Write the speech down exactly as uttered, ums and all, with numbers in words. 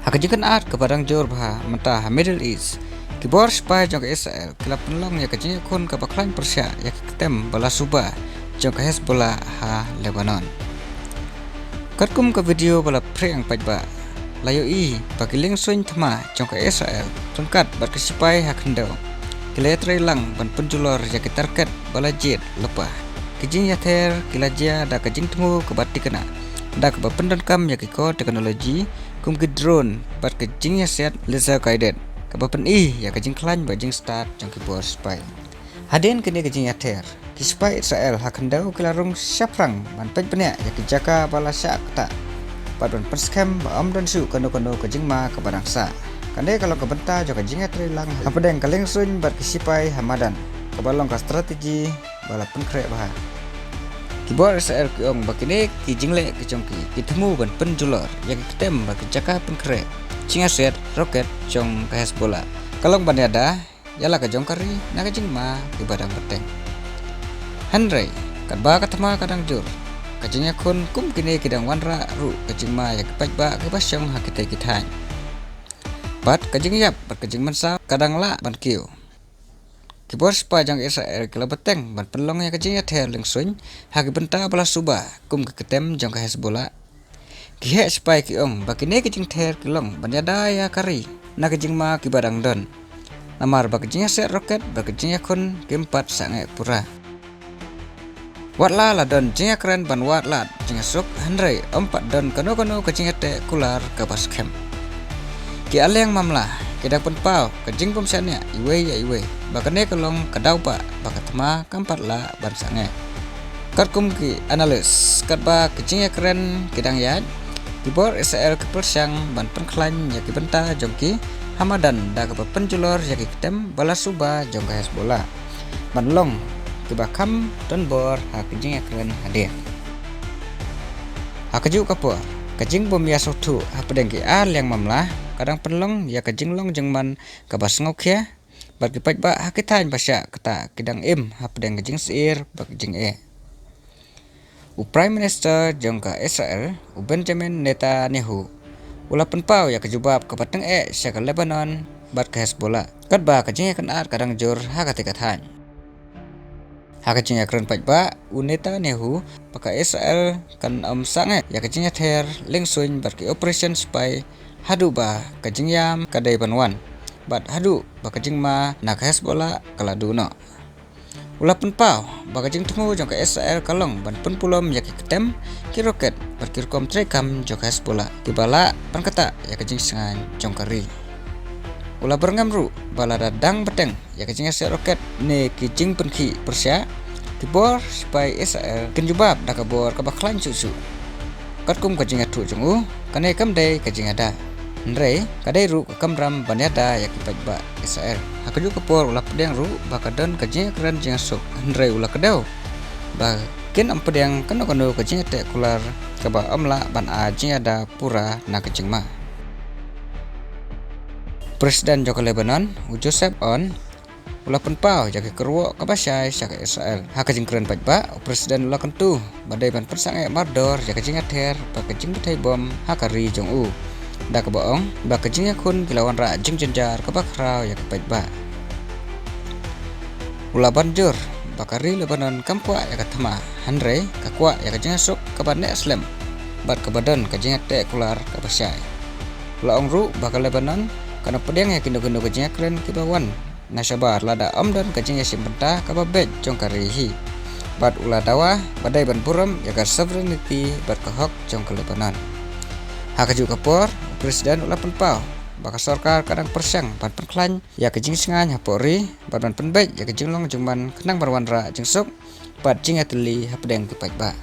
Ha ka jingkynad kaba dang jur bha mynta ha Middle East, ki bor sipai jong ka Israel ki la pynlong ïa ka jingïakhun kaba khlaiñ pyrshah ïa ki ktem ba la suba jong ka Hezbollah ha Lebanon. Katkum ka video ba la phriang paidbah, la ïohi ba ki liengsuiñ thma jong ka Israel ryngkat bad ki sipai ha khyndew ki la ïatrei lang ban pynjulor ïa ki target ba la jied lypa. Ki jingïather ki la jia da ka jingthmu kaba thikna, da kaba pyndonkam ïa ki kor teknoloji kum ki drone bad ka jingïasiat laser guided, kaba pyni ïa ka jingkhlaiñ bad jingstad jong ki bor sipai. Hadien kine ki jingïather, ki sipai Israel ha khyndew ki la rung shaphrang ban peit bniah ïa ki jaka ba la shah ktah bad ban pynskhem ba ym don shuh kano kano ka jingma kaba dang sah. Kane ka long ka bynta jong ka jingïatrei lang hapdeng ka liengsuiñ bad ki sipai ha madan, kaba long ka strategy ba la pynkhreh bha. Ki bor Israel ki ong ba kine ki jingleh ki jong ki, ki thmu ban pynjulor ïa ki ktem bad ki jaka pynkhreh jingïasiat roket jong ka Hezbollah, ka long ban ïada ïa la ka jong ka ri na ka jingma kiba dang bteng. Hynrei katba ka thma ka dang jur, ka jingïakhun kum kine ki dang wanrah ruh ka jingma ïa ki paidbah kiba shong ha kitei ki thaiñ. Bad ka jingïap bad ka jingmynsaw ka dang lah ban kiew. Ki bor sipai jong Israel ki la bteng ban pynlong ïa ka jingïather liengsuiñ ha ki bynta ba la suba kum ki ktem jong ka Hezbollah. Ki heh sipai ki ong ba kine ki jingther ki long ban ïada ïa ka ri na ka jingma kiba dang don, namar ba ka jingïasiat roket bad ka jingïakhun kim pat sangeh pura. Watla la don jingïakren ban wad lad jingïasuk, hynrei ym pat don kano kano ka jingïateh kular kaba skhem. Ki aliang mamla ki dang pynpaw ka jingbymshaniah iwei ïa iwei ba kane ka long ka daw ba, ba ka thma kam pat lah ban sangeh. Katkum ki analyst, katba ki jingïakren ki dang ïaid, ki bor Israel ki pyrshang ban pynkhlaiñ ïa ki bynta jong ki ha madan da kaba pynjulor ïa ki ktem ba la suba jong ka Hezbollah ban long kiba kham donbor ha ki jingïakren hadien. Ha kajuh ka por, ka jingbymïasngewthuh hapdeng ki aliang mamla ka dang pynlong ïa ka jinglong jingman kaba sngewkhia, bad ki paidbah ha ki thaiñ ba shah ktah ki dang im hapdeng ka jingsyier bad ka jingeh. U Prime Minister jong ka Israel, u Benjamin Netanyahu, u la pynpaw ïa ka jubab kaba tyngeh sha ka Lebanon bad ka Hezbollah, katba ka jingïakynad ka dang jur ha katei ka thaiñ. Ha ka jingïakren paidbah, u Netanyahu ba ka Israel kan ym sangeh ïa ka jingïather liengsuiñ bad ki operation sipai haduh ba ka jingïam ka dei ban wan, bad haduh ba ka jingma na ka Hezbollah ka la duh noh. U la pynpaw ba ka jingthmu jong ka Israel ka long ban pynpulom ïa ki ktem, ki roket bad ki rukom treikam jong ka Hezbollah kiba lah ban ktah ïa ka jingsngaiñ jong ka ri. U la byrngem ruh ba lada dang bteng ïa ka jingïasiat roket ne ki jingpynkhih pyrshah, ki bor sipai Israel kin jubab da ka bor kaba khlaiñ shuh shuh. Katkum ka jingïathuh jong u, kane kam dei ka jingïada, hynrei ka dei ruh ka kamram ban ïada ïa ki paidbah Israel. Ha kajuh ka por u la pdiang ruh ba ka don ka jingïakren jingïasuk, hynrei u la kdew ba kin ym pdiang kano kano ka jingïateh kular kaba ym lah ban ai jingïada pura na ka jingma. President jong ka Lebanon, u Joseph Aoun, u la pynpaw ïa ka kyrwoh kaba shai sha ka Israel. Ha ka jingkren paidbah, u President u la kyntu ba dei ban pynsangeh mardor ïa ka jingïather bad ka jingbthei bom ha ka ri jong u, da kaba ong ba ka jingïakhun ki la wanrah jingjynjar kaba khraw ïa ka paidbah. U la ban jur ba ka ri Lebanon kam kwah ïa ka thma, hynrei ka kwah ïa ka jingïasuk kaba neh slem bad kaba don ka jingïateh kular kaba shai. U la ong ruh ba ka Lebanon kan ym pdiang ïa kino kino ka jingïakren kiba wan na shabar lada ym don ka jingïashim bynta kaba beit jong ka ri hi. Bad u la dawa ba dei ban burom ïa ka sovereignty bad ka hok jong ka Lebanon. Ha kajuh ka por, u President u la pynpaw ba ka sorkar ka dang pyrshang ban pynkhlaiñ ïa ka jingshngaiñ hapoh ri bad ban pynbeit ïa ka jinglong jingman khnang ban wanrah jingsuk bad jingïatylli hapdeng ki paidbah.